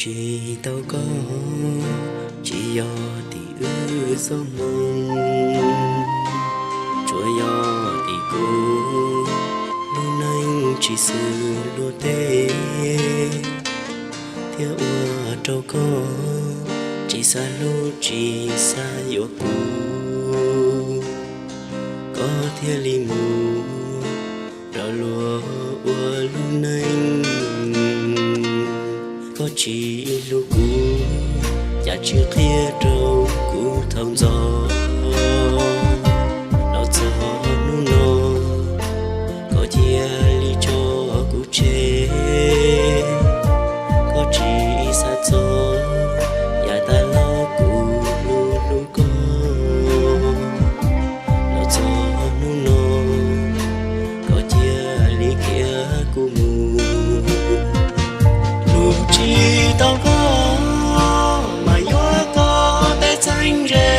Tsis tau koj, tsis yog tim wb txoj hmoo, tsuas yog tim kuv lub neej tsis xws luag tej, thiab ua rau koj tsis xav hlub tsis xav yuav kuv, koj thiaj li mus rau luag ua lub neej. Koj tsis hlub kuv, cas tsis qhia rau kuv thaum ntxov, los txog hnub no koj cia li tso kuv tseg. Koj tsis xav txog yam tas los kuv hlub hlub koj, los txog hnub no koj cia li khiav kuv mus. Hlub tsis tau koj, mas yuav koj tej txheeb ze,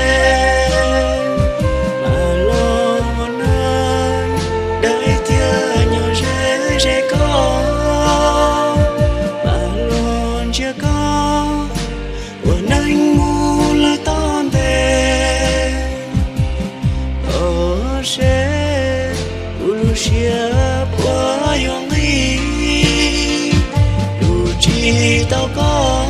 mas los ua neej dawb thiab nyob ze ze koj, mas los ntsia koj ua neej mus lawm tau ntev. Koj seb kuv lub siab puas yuav nqig, hlub tsis tau koj,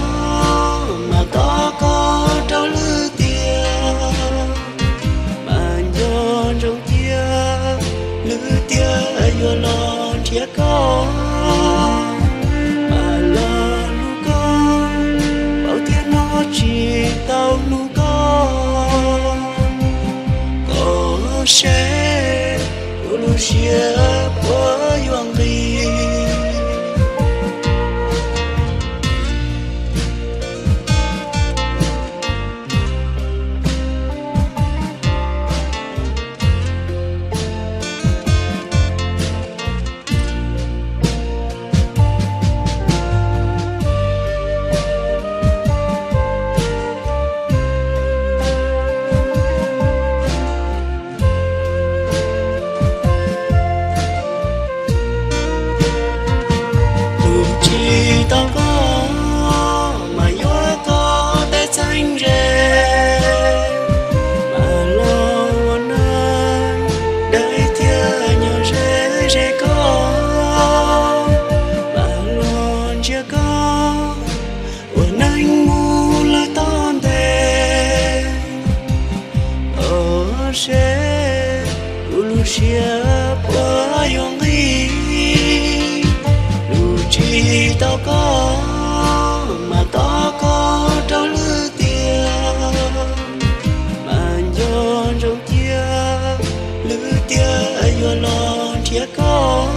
mas tos koj rau lwm tiam, mas nco ntsoov cia lwm tiam yuav los nrhiav koj, mas los hlub koj, paub tias no tsis tau hlub koj. Koj seb kuv lub siab puas yuav nqig. Hlub tsis tau koj, mas yuav koj tej txheeb ze, mas los ua neej dawb thiab nyob ze ze koj, mas los ntsia koj ua neej mus lawm tau ntev. Koj seb kuv lub siab puas yuav nqig, hlub tsis tau koj, mas tos koj rau lwm tiam, mas nco ntsoov cia lwm tiam yuav los nrhiav koj,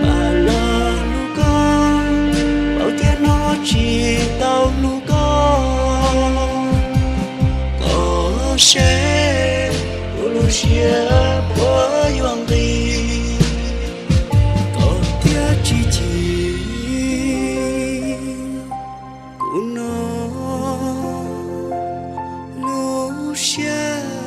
mas los hlub koj, paub tias no tsis tau hlub koj. Koj seb kuv lub siab puas yuav nqig, koj thiaj tsis chim kuv no lub siab.